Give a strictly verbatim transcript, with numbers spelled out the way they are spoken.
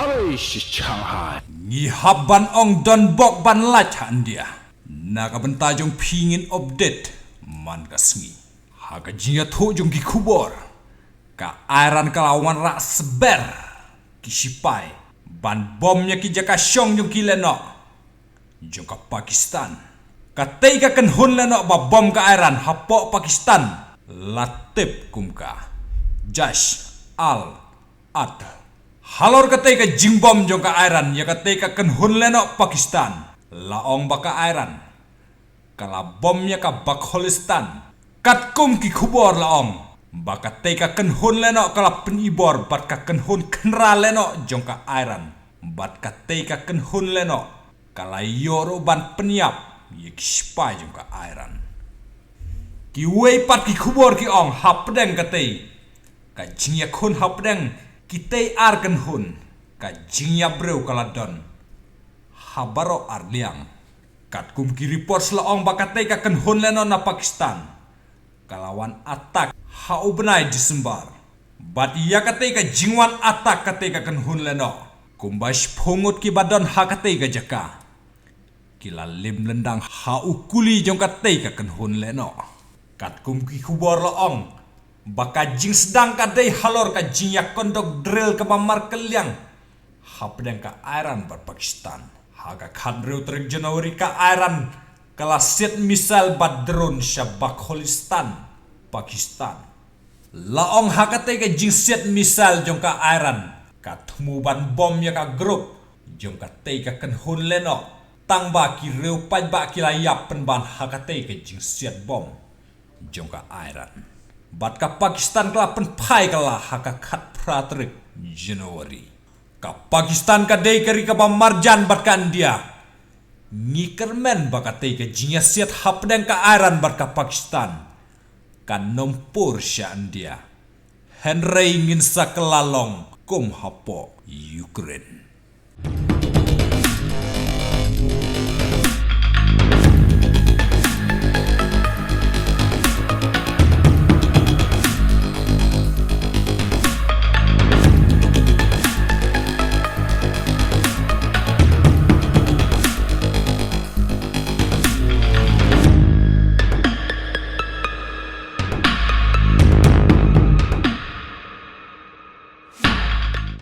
Oi, shi Shanghai. Ngi hap ban ong don bok ban lait ha India. Na ka bynta jong phi ngin update man ka sngi. Ha ka jingïathuh jong ki khubor, ka Iran ka la wanrah sber ki sipai ban bom ïa ki jaka shong jong ki lehnoh jong ka Pakistan. Katei ka kynhun lehnoh ba bom ka Iran hapoh Pakistan la tip kum ka Jaish al-Adl. Halor katei ka jingbom jong ka Iran ïa katei ka kynhun lehnoh Pakistan, la ong ba ka Iran ka la bom ïa ka Bakholistan. Katkum ki khubor la ong ba katei ka kynhun lehnoh ka la pynibor bad ka kynhun khynra lehnoh jong ka Iran, bad katei ka kynhun lehnoh ka la ïoh ruh ban pynïap ïa ki sipai jong ka Iran. Kiwei pat ki khubor ki ong hapdeng katei ka jingïakhun hapdeng kitei ar kynhun, ka jingïap briew ka la don ha baroh ar liang. Katkum ki reports la ong ba katei ka kynhun lehnoh na Pakistan ka la wan attack ha u bnai December. Bad ïa katei ka jingwan attack katei ka kynhun lehnoh, kumba shiphew ngut kiba don ha katei ka jaka ki la lim lyndang ha u kuli jong katei ka kynhun lehnoh. Katkum ki khubor la ong ba ka jingsdang ka dei halor ka jingïakondok drill kaba markylliang hapdeng ka Iran bad Pakistan. Ha ka khathynriew tarik January ka Iran ka la siat missile bad drone sha Bakholistan, Pakistan. La ong ha katei ka jingsiat missile jong ka Iran ka thmu ban bom ïa ka group jong katei ka kynhun lehnoh, tangba ki riew paidbah ki la ïap pynban ha katei ka jingsiat bom jong ka Iran. Bad ka Pakistan ka la pynphai ka la ha ka khatphra tarik January. Ka Pakistan ka dei ka ri kaba marjan bad ka India. Ngi kyrmen ba katei ka jingïasiat hapdeng ka Iran bad ka Pakistan kan ym pur sha India, hynrei ngin sa kylla long kum hapoh Ukraine.